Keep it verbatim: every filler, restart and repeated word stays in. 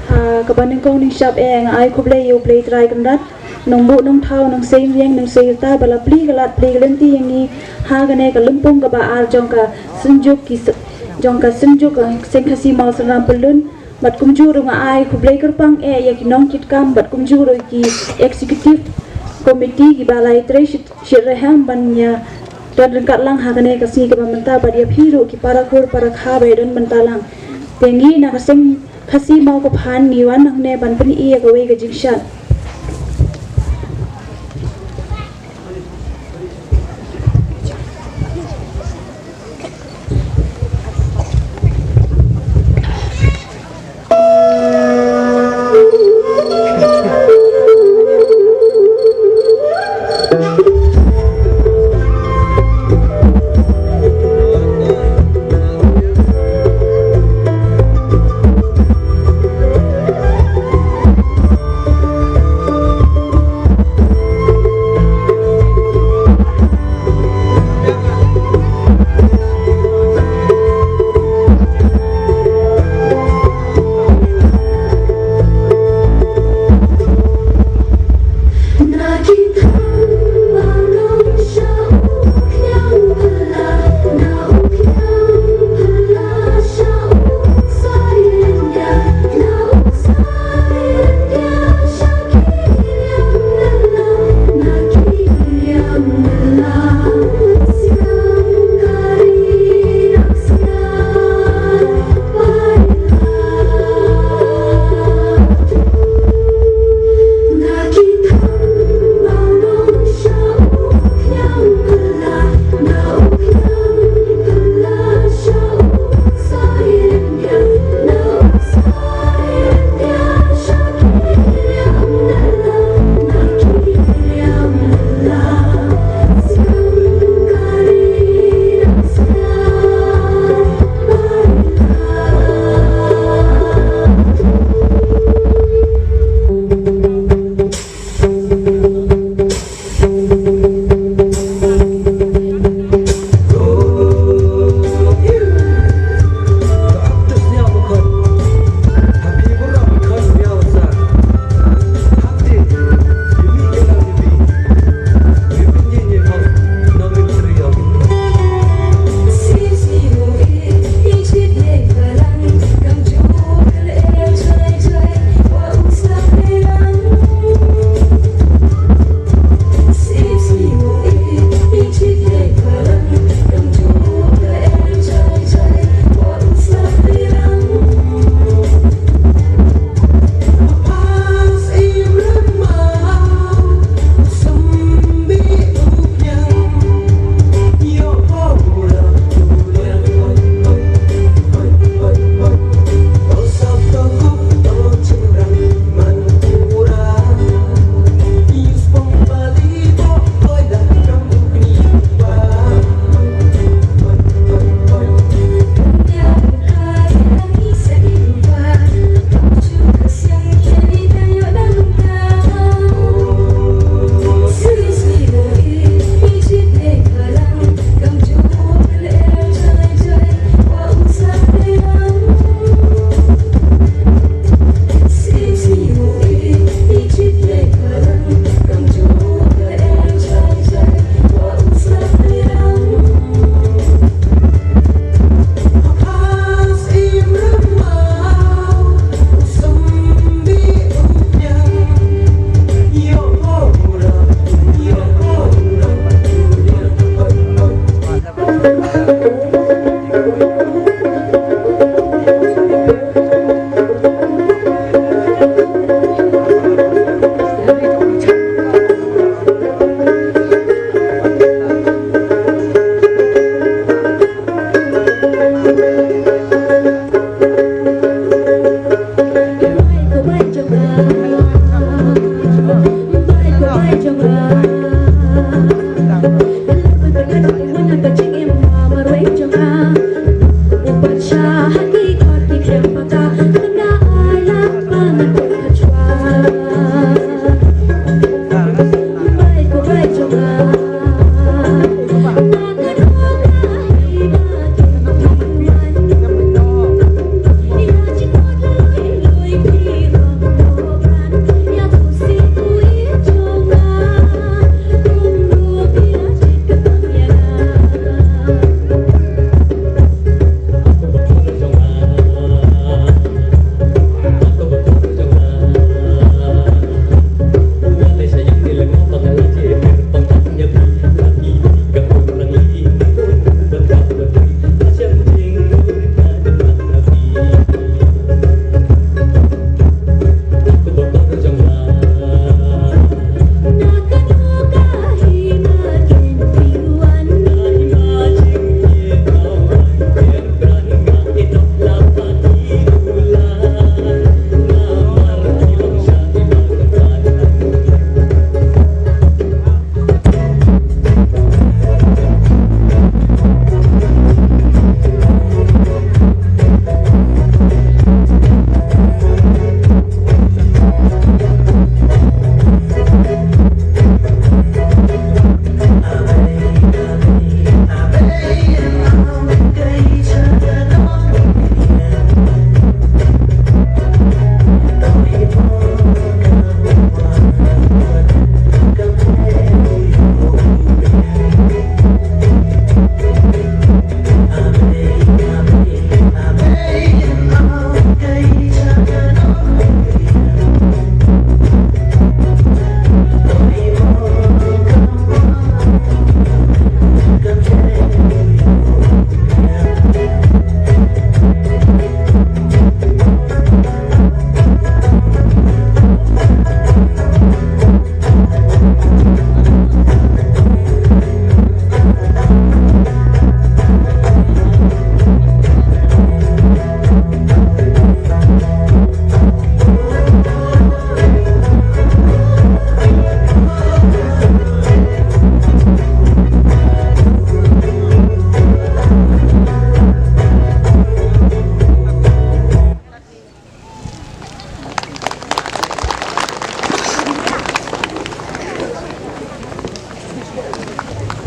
Ha kaba nyngkong nyngshap eh nga ai khublei ïa U Blei Trai Kynrad, Nongbuh Nongthaw, Nongseng Riang Nongseng Rta ba la plie ka lad plie ka lynti ïa ngi ha kane ka lympung kaba ar jong ka Synjuk ki s- jong ka Synjuk ka Seng Khasi Mawsynram Rambullun. Bad kumjuh ruh nga ai khublei kyrpang eh ïa ki nongkitkam bad kumjuh ruh ki executive committee kiba la ïatrei shit shit reham ban ïa don ryngkat lang ha kane ka sngi kaba mynta bad ïa phi ruh ki para kur para kha ba ïa don mynta lang. Te ngi na ka Seng Khasi Mawkaphan ngi wan hangne ban pyni ïa kawei ka jingshad.